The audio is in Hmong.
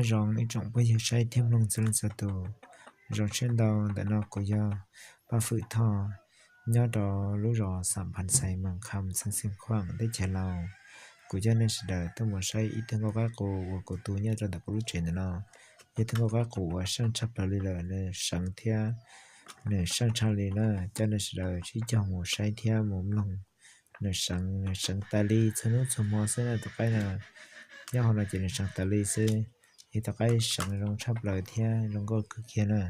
Nyob zoo ib tsoom phooj ywg saib thiab mloog txhua leej txhua tus, zoo siab ntau. Ntawm no kuv yog Paj Fwm Thoj, nyob rau lub zos Xam Phas Xais, Moos Kham, xeev Xeev Khuam, teb chaws Laus. Kuv coj nej sawv daws tuaj mus saib ib tug nkauj qaib qus uas kuv tu nyob rau ntawm kuv lub tsev ntawm no. Yog tug nkauj qaib qus uas seej tshaj plaws li lawm, nws seev thiab nws seej tshaj li na. Coj nej sawv daws sib cog mus saib thiab mus mloog nws seev, nws seev tas li txhua hnub txhua hmo xwb na tus qaib na. Nyob hauv no ces nws seev tas li xwb, ib tus qaib seev zoo tshaj plaws thiab zoo nkauj kawg kiag na.